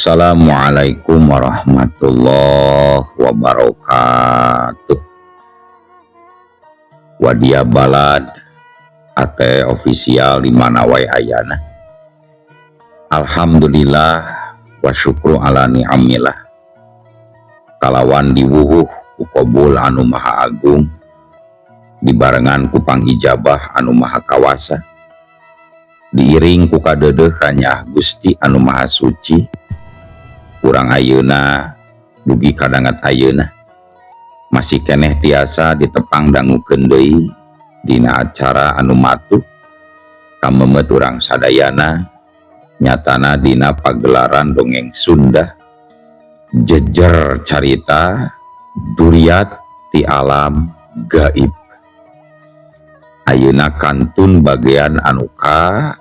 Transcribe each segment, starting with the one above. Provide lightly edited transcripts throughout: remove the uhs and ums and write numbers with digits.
Assalamualaikum warahmatullahi wabarakatuh. Wadia Balad AT official di mana wae ayana. Alhamdulillah wa syukru ala ni'amillah. Kalawan diwuhuh ku qabul anu maha agung, dibarengan ku pangijabah anu maha kawasa, diiring ku kadeudeuh kanyaah Gusti anu maha suci. Urang ayeuna dugi kadangat ayeuna masih keneh tiasa ditepang dangukeun deui dina acara anu matuh kamemet urang sadayana, nyatana dina pagelaran dongeng Sunda jejer carita duriat ti alam gaib. Ayeuna kantun bagian anu ka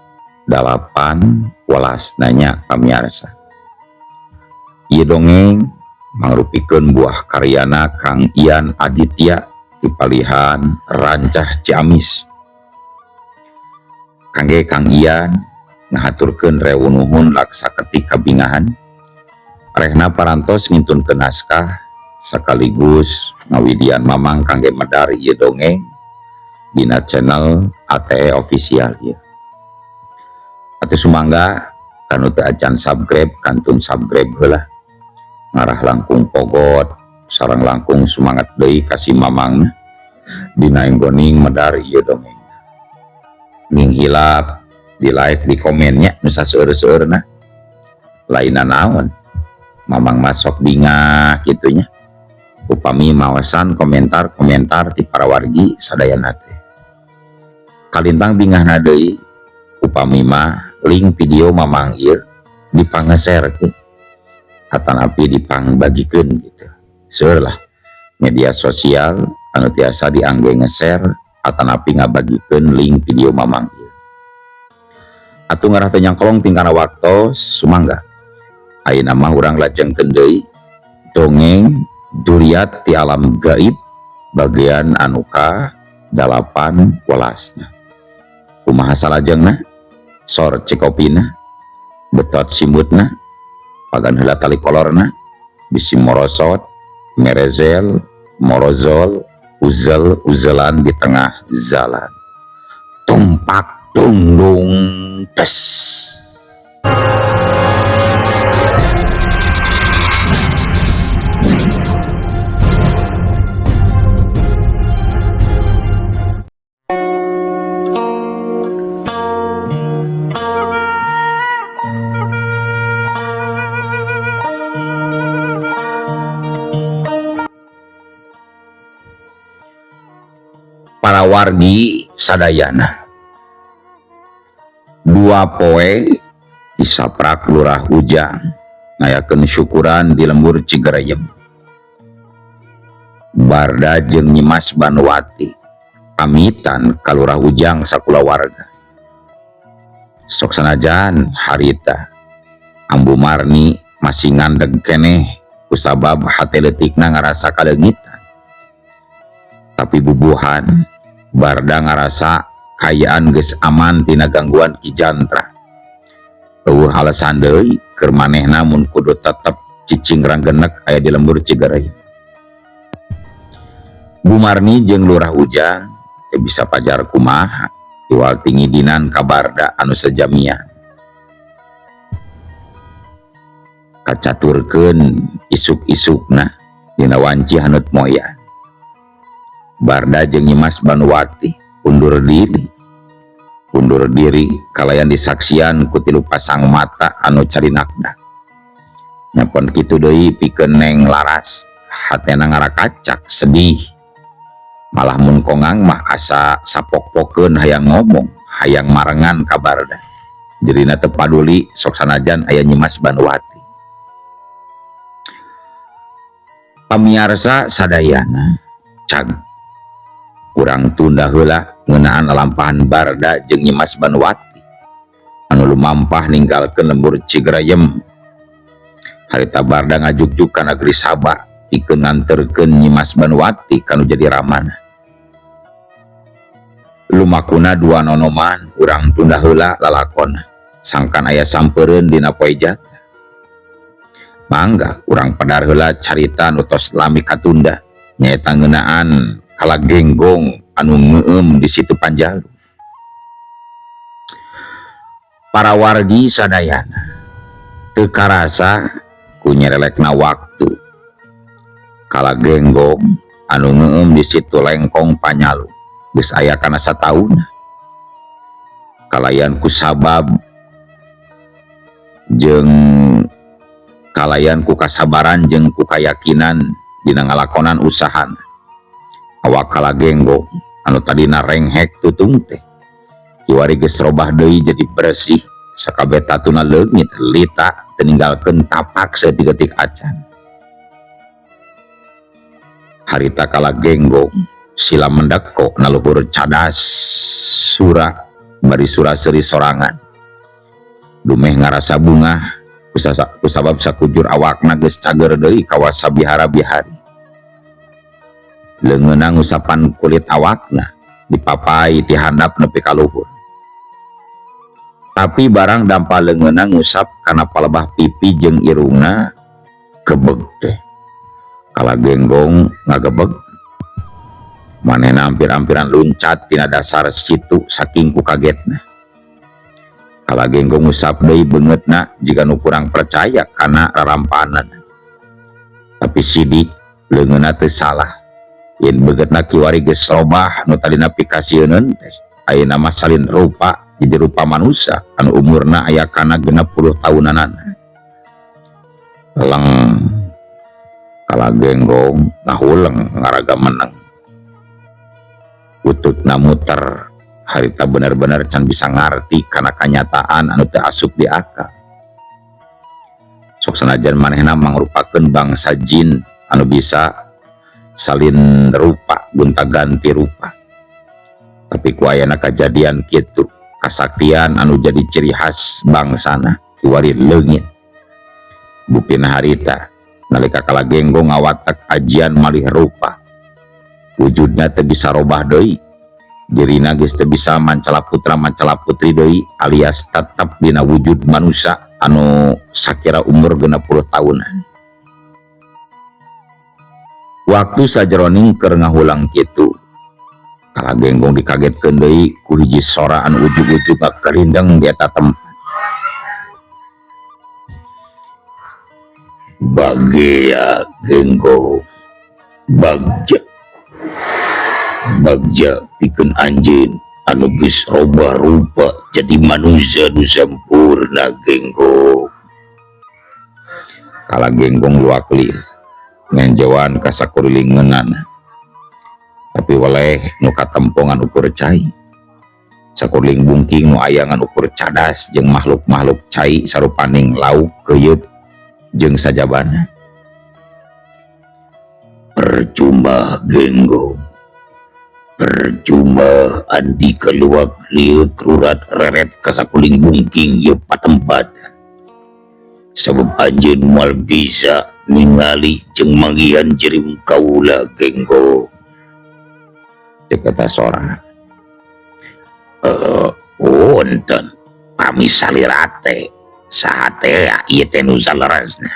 8 welas nanya pamiarsa. Ieu dongeng mangrupikeun buah karyana Kang Ian Aditya di palihan Rancah Ciamis. Kangge Kang Ian ngahaturkeun rewu nuhun laksa ketik kabingahan. Rehna parantos ngintunkeun naskah sekaligus ngawidian mamang kangge medar ieu dongeng dina channel ATE official ieu. Atuh sumangga kanu teu acan subscribe kantun subscribe heula. Ngarah langkung pogot sareng langkung sumangat deui ka si mamang dina enggoning medar ieu dongeng. Ning hilap di like di komennya nu saseueur-seueurna. Lainna naon mamang masok bingah kitunya. Upami mawasan komentar-komentar ti para wargi sadayana teh. Kalintang bingahna deui upami mah link video mamang ieu dipangeserkeun atanapi dipangbagikeun gitu. Seueur lah media sosial anu tiasa diangge nge-share atanapi ngabagikeun link video mamang ieu. Atuh ngarah teu nyangkolong tingkana waktos sumangga. Ayeuna mah urang lajengkeun deui dongeng duriat ti alam gaib bagian anu ka 8 welasna. Kumaha salajengna? Sor cikopina, betot simutna, pagan heula tali kolorna, bisi morosot, merezel, morozol, uzel uzelan di tengah jalan. Tumpak tunggung tes. Para wargi sadayana, dua poe disaprak Lurah Ujang ngayakeun syukuran di lembur Cigerayem. Barda jeung Nyimas Banuwati pamitan ka Lurah Ujang sakulawarga. Sok sanajan harita Ambu Marni masih ngandeg keneh kusabab hate leutikna ngarasa kaleungitan. Tapi bubuhan Barda ngarasa kayaan geus aman tina gangguan Ki Jantra. Eueuh alasan deui keur manehna mun kudu tetep cicing ranggenek aya di lembur Cigerayem. Bu Marni jeung Lurah Ujang teu bisa pajar kumaha iwal tingidinan ka Barda anu sejamian. Kacaturkeun isuk-isukna dina wanci hanut moyan. Barda jeung Nyimas Banuwati undur diri. Undur diri kalayan disaksian ku tilu pasang mata anu carinakdak. Nyapon kitu deui pikeun Neng Laras, hatena ngarakacak sedih. Malah mun kongang mah asa sapok-pokeun hayang ngomong, hayang marengan ka Barda. Dirina teu paduli sok sanajan aya Nyimas Banuwati. Pamiarsa sadayana cag urang tunda heula ngeunaan lalampahan Barda jeung Nyimas Banuwati anu lumampah ninggalkeun lembur Cigerayem. Harita Barda ngajugjug ka negeri Saba pikeun nganterkeun Nyimas Banuwati kanu jadi ramana. Lumakuna dua nonoman urang tunda heula lalakona sangkan aya sampereun dina poe jaga. Mangga urang pedar heula carita nu tos lami katunda nyaeta ngeunaan Kalagenggong anu ngeueum di Situ Panjalu. Para wargi sadayana teu karasa ku nyerelekna waktu. Kalagenggong anu ngeueum di Situ Lengkong Panjalu geus aya kana sataun. Kalayan ku sabab jeung kalayan ku kasabaran jeung ku kayakinan dina ngalakonan usahana. Awak Kalagenggong anu tadina renghek tutung teh kiwari geus robah deui jadi bersih, sakabeh tatuna leungit lita teu ninggalkeun tapak saeutik-eutik acan. Harita Kalagenggong sila mendekok na luhur cadas sura bari sura seuri sorangan. Dumeh ngarasa bungah kusabab sakujur awakna geus cager deui kawas sabihara-bihari. Leungeunna ngusapan kulit awakna dipapai ti handap nepi ka luhur. Tapi barang dampa leungeunna ngusap kana palebah pipi jeung irungna kebeg teh. Kalagenggong ngagebeg. Manehna hampir-hampiran luncat tina dasar situ saking ku kagetna. Kalagenggong ngusap deui beungeutna jiga nu kurang percaya kana rarampanan. Tapi sidik leungeunna teu salah. Yen beungeutna kiwari geus robah nu tadina pikasieuneun teh ayeuna mah salin rupa jadi rupa manusia anu umurna aya kana 60 taunanana. Leng Kalagenggong ngahuleng ngaraga meneng. Ututna muter harita bener-bener can bisa ngarti kana kanyataan anu teu asup di akal. Sok sanajan manehna mangrupakeun bangsa jin anu bisa salin rupa gonta-ganti rupa. Tapi ku ayana kajadian kitu kasaktian anu jadi ciri khas bangsana kiwari leungit. Buktina harita nalika Kalagenggong ngawatek ajian malih rupa wujudna teu bisa robah deui. Dirina geus teu bisa mancala putra mancala putri deui alias tetep dina wujud manusia anu sakira umur 60 tahunan. Waktu sajeroning keur ngahulang kitu Kalagenggong dikagetkeun deui ku hiji sora anu ujug-ujug ngakerindeng di eta tempat. Bagea Genggong, bagja, bagja pikeun anjeun anu geus robah rupa jadi manusia nu sampurna Genggong. Kalagenggong luak lieur ngenjeuan ka sakurilingeunana. Tapi weleh nu katempongan ukur cai. Sakuriling bungking nu aya ngan ukur cadas jeung makhluk-makhluk cai sarupaning lauk keuyeup jeung sajabana. Percuma Genggong, percuma andika luak lieur rurat reret ka sakuling bungking ieu patempat. Sabab anjeun moal bisa ningali jeung manggihan jirim kaula Genggong. Cek eta sora. Punten pami salira teh saha teh ieu teh nu saleresna.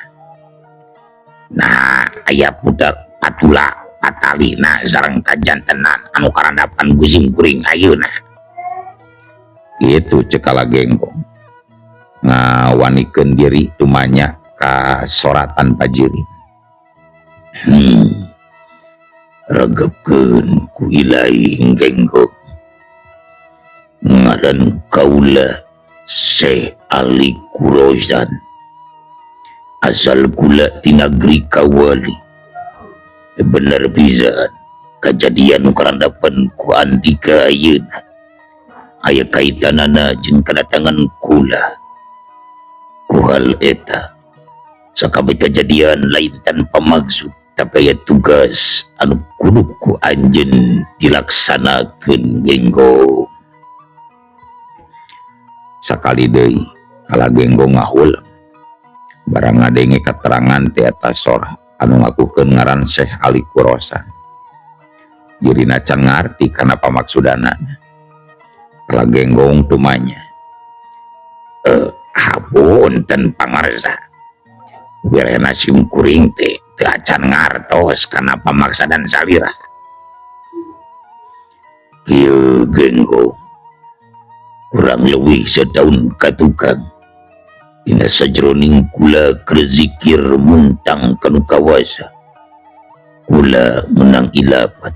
Nah, aya budak patula patalina sareng kajantenan anu karandapan gusim kuring ayeuna. Kitu cek Kalagenggong. Ngawanikeun diri tumanya ka sora tanpa jiri. Regepkeun ku ilaing Genggong. Ngaran kaula Syekh Ali Kurozan. Asal kula ti negeri Kawali. Bener pisan kajadian nu karandapan ku andika ayeuna. Aya kaitanana jeung kadatangan kula. Ku hal eta sakabeh kajadian lain tanpa maksud tapi aya tugas anu kudu ku anjeun dilaksanakeun Genggong. Sakali deui Kalagenggong ngahuleng barang ngadenge keterangan ti eta sora anu ngakukeun ngaran Syekh Ali Kurosan. Dirina can ngarti kana pamaksudana. Kalagenggong tumanya. Hapunten pangarsa. Wirena sim kuring teh teu acan ngartos kana pamaksadan salira. Kieu Genggong, kurang leuwih sataun ka tukang dina sajroning kula keur zikir muntang kanu kawasa. Kula menang ilapat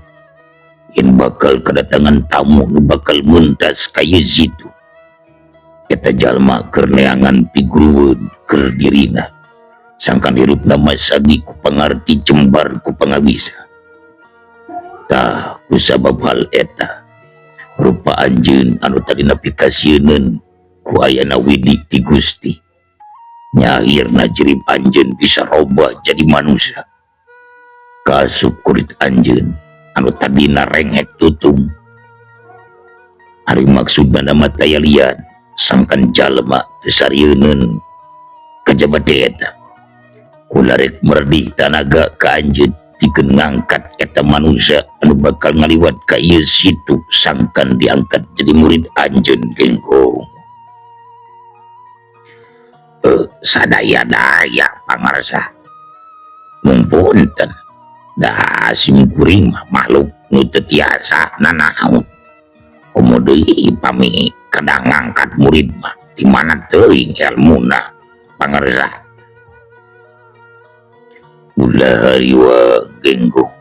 yen bakal kedatangan tamu nu bakal mentas ka ieu situ. Eta jalma keur neangan pigurueun keur dirina. Sangkan hirupna masagi ku pangarti jembar ku pangabisa. Tah kusabab hal eta rupa anjeun anu tadina pikasieun ku ayana widi ti Gusti. Nyahirna jirib anjeun bisa robah jadi manusia. Kasup kulit anjeun anu tadina rengek tutung. Ari maksudna mah taya lian sangkan jalma teu sarieuneun kajaba teh eta. Kula rek merdih tanaga ka anjeun pikeun ngangkat eta manusia anu bakal ngaliwat ka ieu situ sangkan diangkat jadi murid anjeun Genggong. Sadaya-daya pangarsa. Mung punten da sim kuring mah makhluk nu teu tiasa nanaon. Komo deui pami kedah ngangkat murid mah di mana teuing elmuna pangarsa. Ulah hariwa Genggong.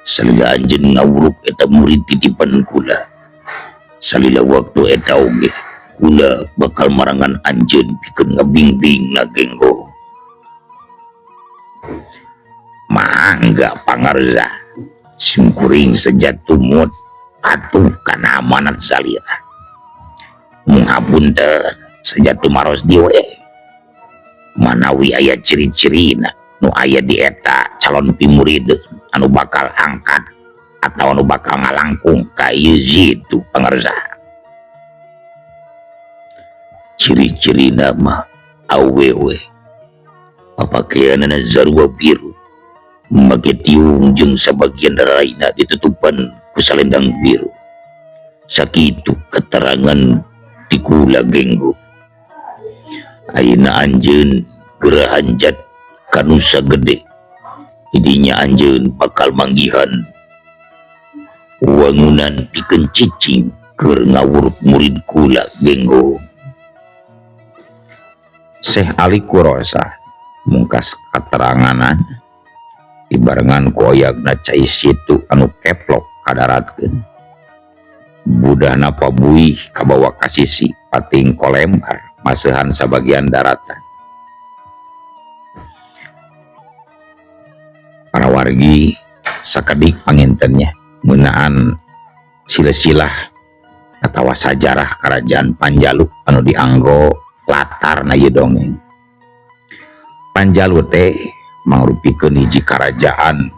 Salila anjeun ngawuruk eta murid titipan kula. Salila waktu eta oge kula bakal marangan anjeun pikeun ngabingbing na Genggong. Mangga pangarsa. Sim kuring sejat tumut atuh kana amanat salira. Mung hapunten sejat tumaros dieu we. Manawi aya ciri-cirina nu aya di eta calon pimurid anu bakal angkat atau anu bakal ngalangkung ka ieu situ pangarsa. Ciri-cirina mah awewe papakeanana sarua biru, make tiung jeung sabagian raina ditutupan ku salendang biru. Sakitu keterangan ti kula Genggong. Ayeuna anjeun geura hanjat ka Nusa Gede. Didinya anjeun bakal manggihan wangunan pikeun cicing keur ngawuruk murid kula Genggong. Syekh Ali Kurosa mungkas kateranganan dibarengan ku oyagna cai situ anu keplok kadaratkeun. Budahna pabuih kabawa ka sisi pating kolembar maseuhan sabagian daratan. Para wargi sakedik pangintennya ngeunaan silsilah atawa sajarah kerajaan Panjalu anu dianggo latarna ieu dongeng. Panjalu teh mangrupikeun hiji karajaan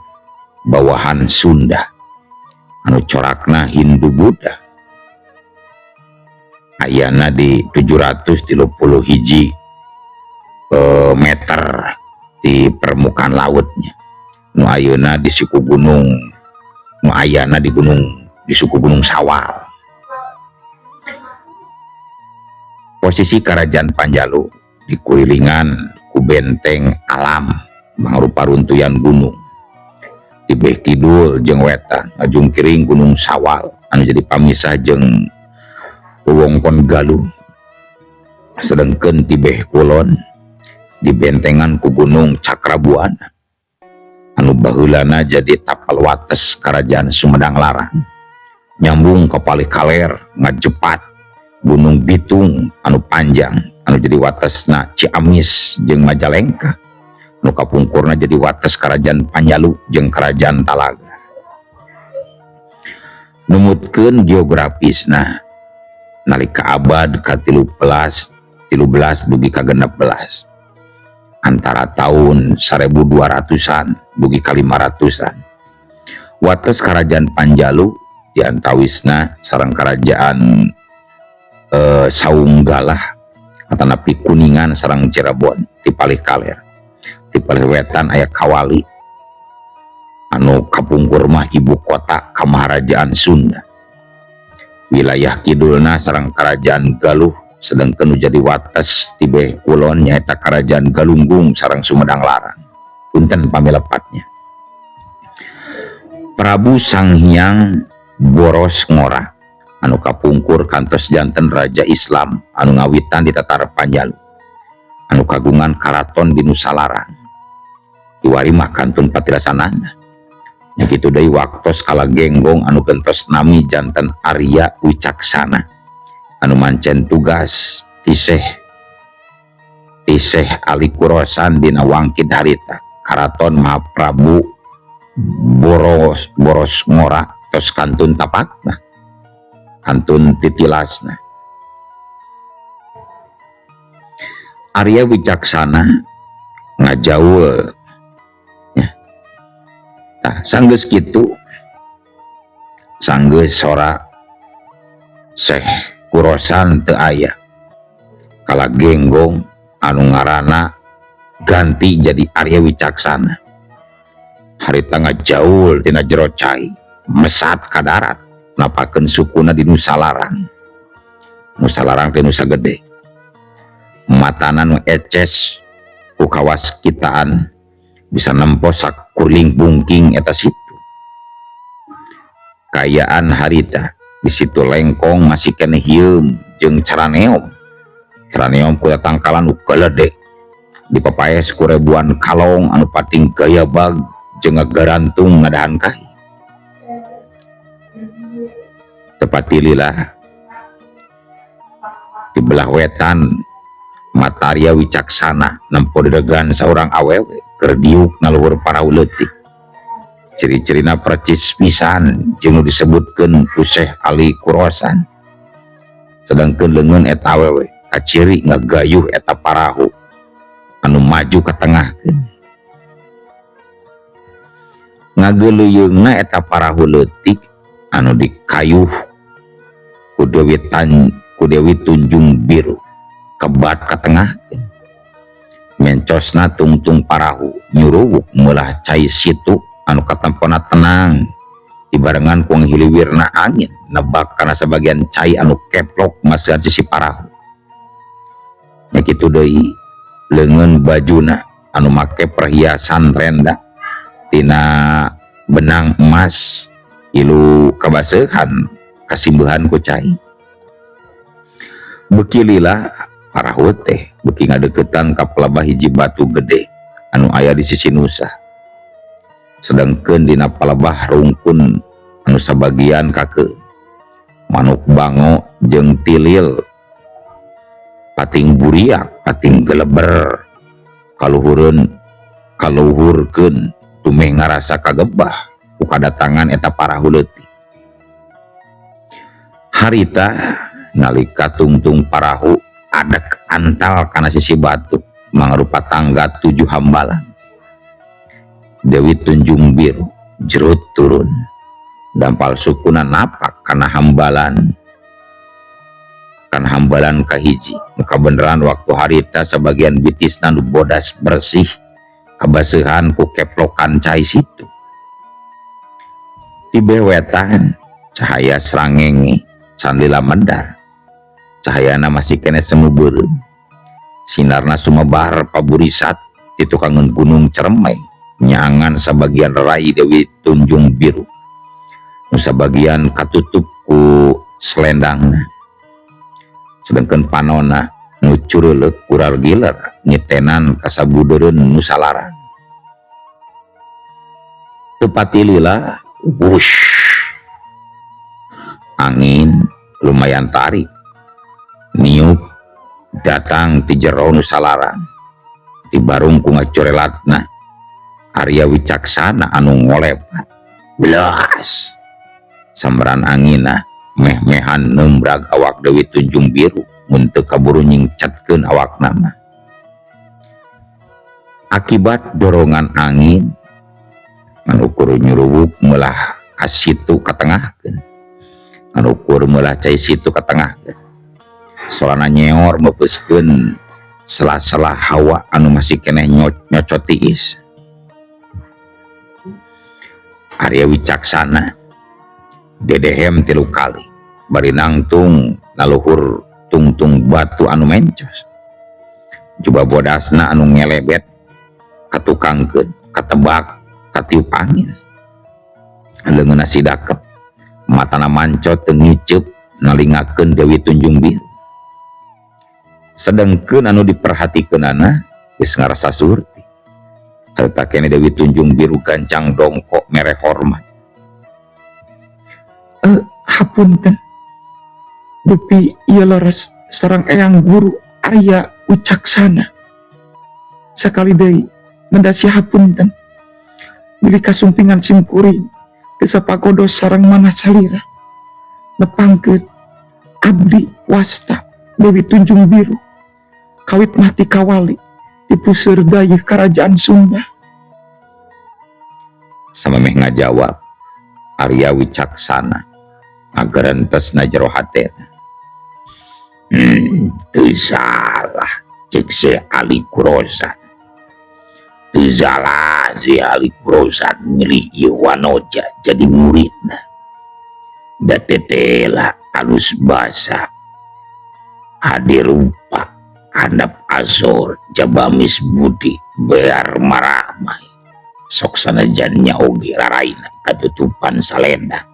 bawahan Sunda anu corakna Hindu Buddha. Ayana di 731 hiji meter di permukaan lautnya. Nu ayeuna di suku gunung, nu ayana di gunung, di suku Gunung Sawal. Posisi kerajaan Panjalu dikulilingan ku benteng alam mangrupa runtuyan gunung. Di beh kidul jeung wetan ngajungkiring Gunung Sawal anu jadi pamisah jeung wewengkon Galuh. Sedengkeun ti beh kulon di bentengan ku Gunung Cakrabuana anu baheulana jadi tapal wates kerajaan Sumedang Larang. Nyambung ka palih kaler ngajepat Gunung Bitung anu panjang anu jadi watesna Ciamis jeung Majalengka. Nu kapungkurna jadi wates kerajaan Panjalu jeung kerajaan Talaga. Numutkeun geografisna nalika abad ka-13, 13 dugi ka 16 antara tahun 1200-an dugi ka 500-an. Wates kerajaan Panjalu diantawisna sareng kerajaan Saunggalah atanapi Kuningan sareng Cirebon di palih kaler. Di palih wetan aya Kawali anu kapungkur mah ibu kota Kamaharajaan Sunda. Wilayah kidulna sareng kerajaan Galuh Sedangkan nu jadi wates tibeh kulon nyaeta Kerajaan Galunggung sareng Sumedang Larang. Punten pami lepatnya. Prabu Sanghyang Boros Ngora anu kapungkur kantos janten Raja Islam anu ngawitan di Tatar Panjalu anu kagungan karaton di Nusa Larang kiwari mah kantun patilasanana. Nya kitu deui waktos kala genggong anu gentos nami janten Arya Wicaksana anu mancen tugas ti Syekh Ali Kurosan dina wangkid harita karaton Mahaprabu Boros Boros Ngora tos kantun tapakna, kantun titilasna. Arya Wicaksana ngajaul ya. Tah sanggeus kitu sanggeus sora Syekh Kurosan teu aya kala genggong anu ngaranna ganti jadi Arya Wicaksana. Harita ngajaul tina jero cai mesat ka darat napakeun sukuna di Nusa Larang. Nusa Larang teh Nusa Gede. Matana nu eces ku kawaskitaan bisa nempo sakuling bungking eta situ. Kayaan harita di situ lengkong masih keneh hieum jeung caraneom. Caraneom ku tangkalan nu galede dipapaes ku ribuan kalong anu pating gaya bag jeung ngagarantung ngadahan kai. Tepat pilihlah di belah wetan mata Arya Wicaksana nempo dedegan saurang awewe keur diuk na luhur parahu leutik. Ciri-cirina percis pisan jeung nu disebutkeun ku Syekh Ali Kurosan. Sedangkeun leungeun eta awewe kaciri ngagayuh eta parahu anu maju ka tengahkeun. Ngageuleuyeungna eta parahu leutik anu dikayuh ku Dewi Tunjung Biru kebat ka tengahkeun. Mencosna tungtung parahu nyuruwuk meulah cai situ anu katempona tenang dibarengan ku ngahiliwirna angin nebak kana sabagian cai anu keplok masihan sisi parahu. Nya kitu deui leungeun bajuna anu make perhiasan renda tina benang emas ilu kabaseuhan kasimbehan ku cai. Beuki lila parahu teh beuki ngadeukeutan ka pelabah hiji batu gede anu aya di sisi Nusa. Sedangkeun dina palebah rungkun anu sabagian kake manuk bango jeung tilil pating buriak pating geleber kaluhureun kaluhurkeun tumeh ngarasa kagebah ku kadatangan eta parahu leutik. Harita nalika tungtung parahu adek antal kana sisi batu mangrupa tangga 7 hambalan. Dewi Tunjung Biru jerut turun dampal sukuna napak kana hambalan kan hambalan kahiji. Muka beneran waktu harita sebagian bitisna nu bodas bersih kabaseuhan ku keplokan cai situ. Tibewetan cahaya srangenge sandila mendar, cahayana masih kene semu beureum, sinarna sumebar paburisat di tukangan gunung Ceremai nyangan sabagian rai Dewi Tunjung Biru nu sabagian katutup ku selendangna. Sedangkan panona nu cureuleuh kurar giler nyitenan kasabudeureun Nusa Larang. Teu patilila wush angin lumayan tarik niup datang ti jero Nusa Larang di barung ku ngacorelatna Arya Wicaksana anu ngolepat belas sambaran anginna meh-mehan nembrag awak Dewi Tunjung Biru mun teu kaburu nyingcatkeun awakna mah. Akibat dorongan angin ngan ukur nyuruwuk meulah ka situ katengahkeun, ngan ukur meulah cai situ katengahkeun, sorana nyeor meupeuskeun sela-sela hawa anu masih keneh nyocot tiis. Arya Wicaksana dedehem 3 kali bari nangtung naluhur Tungtung batu anu mencos. Juba bodasna anu ngelebet katukangkeun, katebak, katiup angin. Leungeunna sidakep, matana mancot teu ngiceup nalingakeun Dewi Tunjung Biru. Sedengkeun anu diperhatikeunana geus ngarasa surti. Harita keneh Dewi Tunjung Biru gancang dongkok mere hormat. Hapunten. Dupi ieu leres sareng Eyang Guru Arya Wicaksana. Sakali deui mendasi hapunten. Bilih kasumpingan simkuring teu sapagodos sareng manah salira. Nepangkeun abdi wasta Dewi Tunjung Biru. Kawit mati kawali di puseur dayeuh Karajaan Sunda. Samemeh ngajawab, Arya Wicaksana ngagerentes na jero hatena. Teu salah cek Syekh Ali Kurosan. Teu salah Syekh Ali Kurosan milih ieu wanoja jadi muridna. Da tetela alus basa, hade rupa, handap asor, jabamis budi, bear maramai. Sok sanajan nya oge raraina katutupan salenda.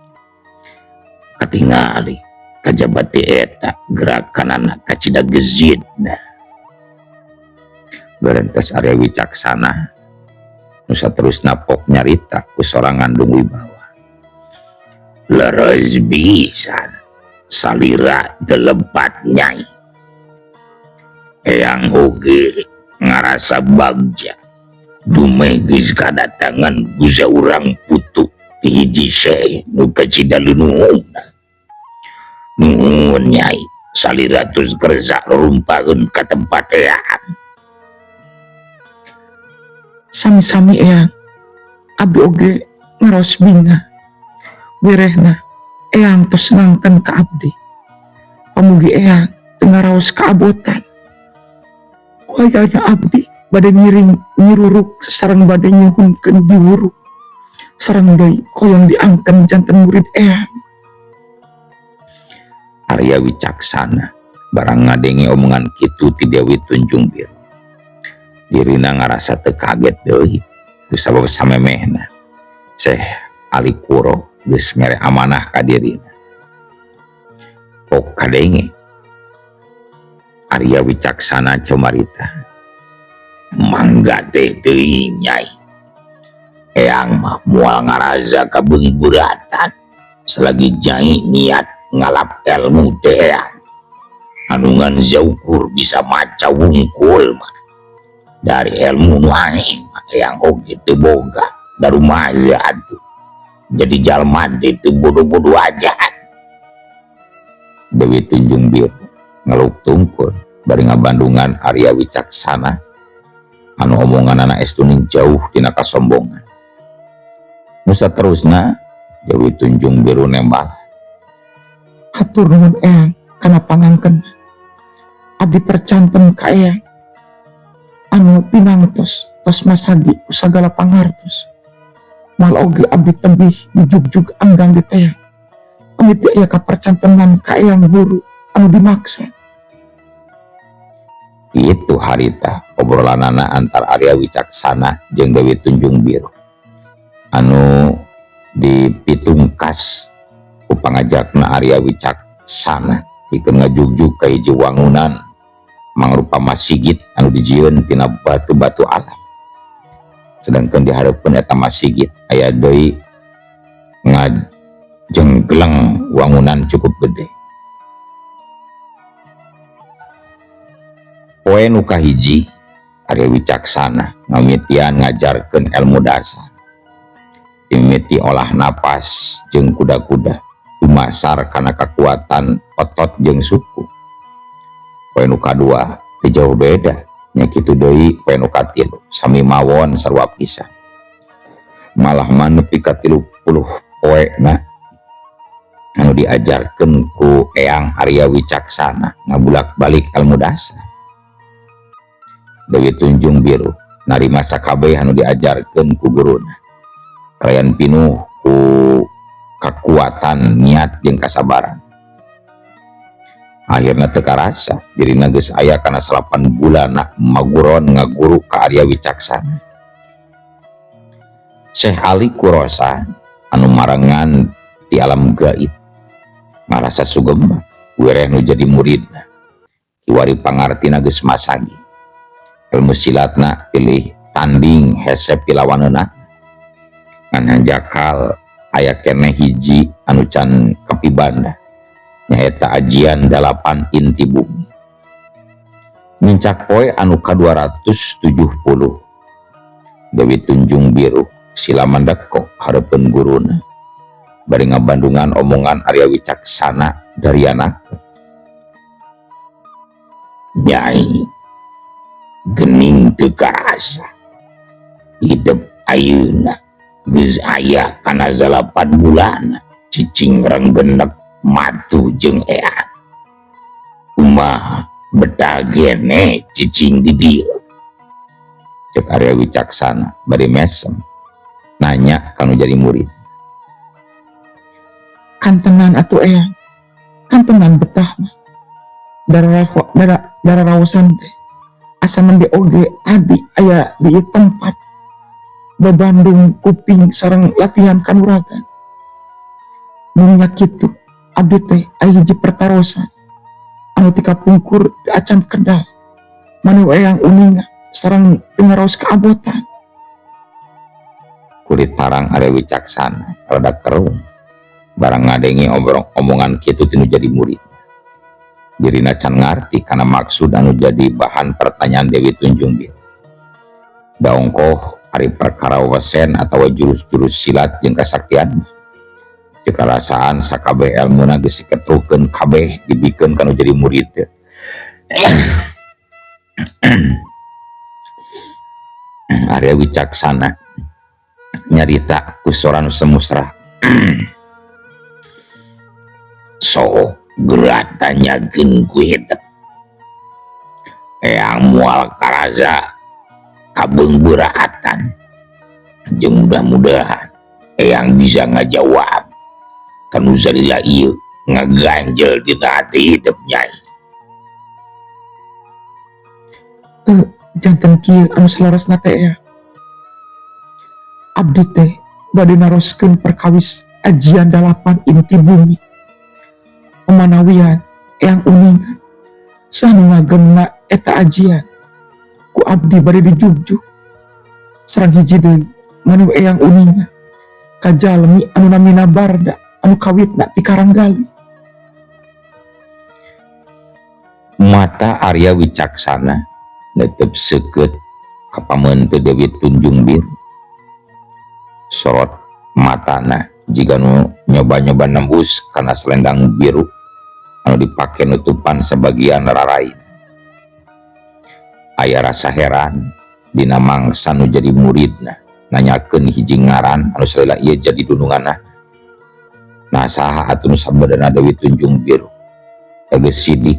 Katingali kajabati eta gerakanana kacida gezidna. Gerentes Arya Wicaksana nu saterusna pok nyarita ku sorangan ngandung wibawa. Leres pisan salira teu lepat Nyai. Eyang oge ngarasa bagja dumeh geus kadatangan ku saurang putu ti hiji syekh nu kacida lunuhunna. Nuhun Nyai, salira tos kersa rumpakeun ka tempat eyang. Sami-sami Eyang, abdi oge ngaraos bingah. Wirehna Eyang tos nangken ka abdi. Pamugi Eyang teu ngaraos kaabotan. Wayahna abdi bade ngiring nyiruruk sareng bade nyuhunkeun diwuruk. Sareng deui hoyong diangken janten murid Eyang. Arya Wicaksana barang ngadenge omongan kitu ti Dewi Tunjung Biru. Dirina ngarasa teu kaget deui kusabab samemehna Syekh Ali Kuro geus mere amanah ka dirina. Pok kadenge Arya Wicaksana camarita. Mangga teh teuing Nyai. Eyang mah moal ngaraza kabeungbeuratan selagi Nyai niat ngalap ilmu teh eyang. Anu ngan saukur bisa maca wungkul mah. Dari ilmu nu aing mah eyang oge teu boga darumaza atuh. Jadi jalma teh teu bodoh-bodoh aja. Dewi Tunjung Biru ngeluk tungkur bari ngabandungan Arya Wicaksana anu omonganana estuning jauh tina kasombongan. Nu saterusna Dewi Tunjung Biru nembal. Hatur nuhun Eyang kana pangangken. Abdi percanten ka Eyang anu tinangtos tos masagi ku sagala pangartos. Moal oge abdi tebih dijugjug anggang diteang. Amit teu aya kapercantenan ka Eyang Guru anu dimaksa. Itu harita obrolanana antar Arya Wicaksana jeung Dewi Tunjung Biru anu dipitungkas ku pangajakna Arya Wicaksana pikeun ngajugjug ka hiji wangunan mangrupa masigit anu dijieun tina batu-batu alam. Sedangkan di hareupeun eta masigit aya deui ngajenggleng wangunan cukup gede. Poe nu kahiji Arya Wicaksana ngamitian ngajarkeun ilmu dasar. Mimiti olah napas jeung kuda-kuda dumasar kana kakuatan otot jeung suku. Poe nu kadua teu jauh beda nya kitu deui poe nu katilu sami mawon sarua pisan. Malah mah nepi ka 30 poena anu diajarkeun ku Eyang Arya Wicaksana ngabulak-balik ilmu dasar. Dewi Tunjung Biru narima sakabeh anu diajarkeun ku guruna. Kalayan pinuh ku kakuatan niat jeung kasabaran. Akhirna teu karasa dirina geus aya kana 9 bulan maguron ngaguru ka Arya Wicaksana. Syekh Ali Kurosa anu marengan di alam gaib ngarasa sugema wereh nu jadi muridna. Kiwari pangartina geus masagi. Ilmu silatna pilih tanding hese pilawaneunana. Ngan hanjakal aya keneh hiji anu can kapibanda, nyaeta ajian 8 inti bumi. Nincak poe anu ka-270 Dewi Tunjung Biru sila mandekok hareupeun guruna bari ngabandungan omongan Arya Wicaksana Daryana. Nyai, gening teu karasa hidup ayeuna geus aya kana 8 bulan cicing renggenek matu jeung eang. Kumaha betah gene cicing di dieu? Cek Arya Wicaksana bari mesem nanya kanu jadi murid. Kantenan atuh eyang, kantenan betah mah. Dara raosan teh asa nembe oge tadi aya di ieu tempat babandung kuping sareng latihan kanuragan. Mun nya kitu abdi teh aya hiji pertarosan anu ti kapungkur teu acan kedal manu eyang uninga sareng teu ngaraos kaabotan. Kulit tarang Arya Wicaksana rada kerung barang ngadenge omongan kitu tinu jadi murid. Dirina can ngarti kana maksud anu jadi bahan pertanyaan Dewi Tunjung Biru. Daongkoh ari perkara wesen atawa jurus-jurus silat jeung kasaktian. Ceuk karasaan sakabeh elmuna geus diketrukeun kabeh dibikeun kanu jadi murid teh. Arya Wicaksana nyarita ku sora nu semusrah. Sok geura tanyakeun ku hidup. Eyang moal karasa kabeungbeuratan. Jeung mudah-mudahan eyang bisa ngajawab kanu salila ieu ngaganjel dina hati hidup nyai. Janten kieu anu salarasna teh ya. Abdi teh bade naroskeun perkawis ajian 8 inti bumi. Pemanawian eyang uningan saha nu ngagemna eta ajian ku abdi bade dijugjug. Sareng hiji deui manu eyang uningan kajalmi anu namina Barda anu kawitna ti Karanggali. Mata Arya Wicaksana netep seukeut ka pameunteun Dewi Tunjung Biru. Sorot matana jiga nu nyoba-nyoba nembus kana selendang biru anu dipake nutupan sebagian rarain. Aya rasa heran dina mangsa nu jadi muridna nanyakeun hiji ngaran anu salila ieu jadi dununganna. Nah saha atuh nu sabenerna Dewi Tunjung Biru? Geus sidik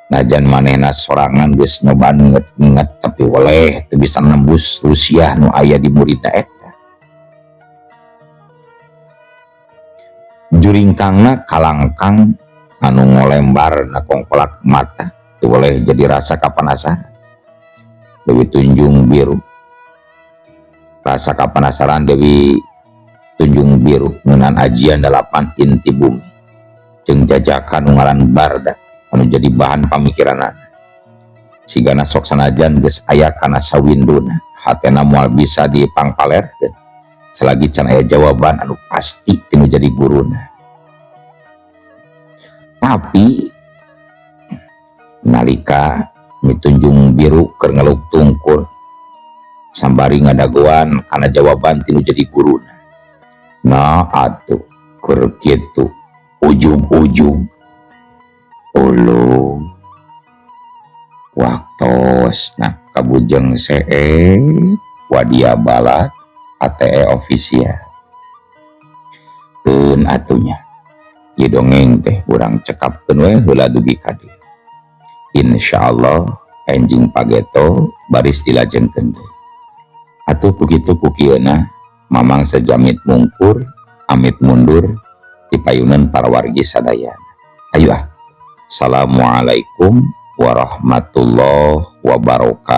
najan manehna sorangan geus nyoba nginget-nginget tapi weleh teu bisa nembus rusiah nu aya di muridna eta. Juringkangna kalangkang anu ngolembar na kongkolak mata teu boleh jadi rasa kapanasaran. Dewi Tunjung Biru rasa kapanasaran Dewi Tunjung Biru ngeunaan ajian 8 inti bumi jeung jajakan nu ngaran Barda anu jadi bahan pamikiranana. Sigana sok sanajan geus aya kana sawinduna hatena moal bisa dipangpalerkeun selagi can aya jawaban anu pasti tinu jadi guruna. Tapi nalika Nyi Tunjung Biru keur ngeluk tungkul sambari ngadagoan kana jawaban tinu jadi guruna. Nah atuh keur kitu ujung-ujung ulu waktos nah kabujeng seep wadia balat ATE official keun atunya ieu dongeng teh urang cekapkeun we heula dugi ka dieu. Insyaallah enjing pageto baris dilajengkeun deui. Atuh kukitu kukieuna mamang sejamit mungkur amit mundur dipayunan para wargi sadayana. Ayo ah. Assalamualaikum warahmatullahi wabarakatuh.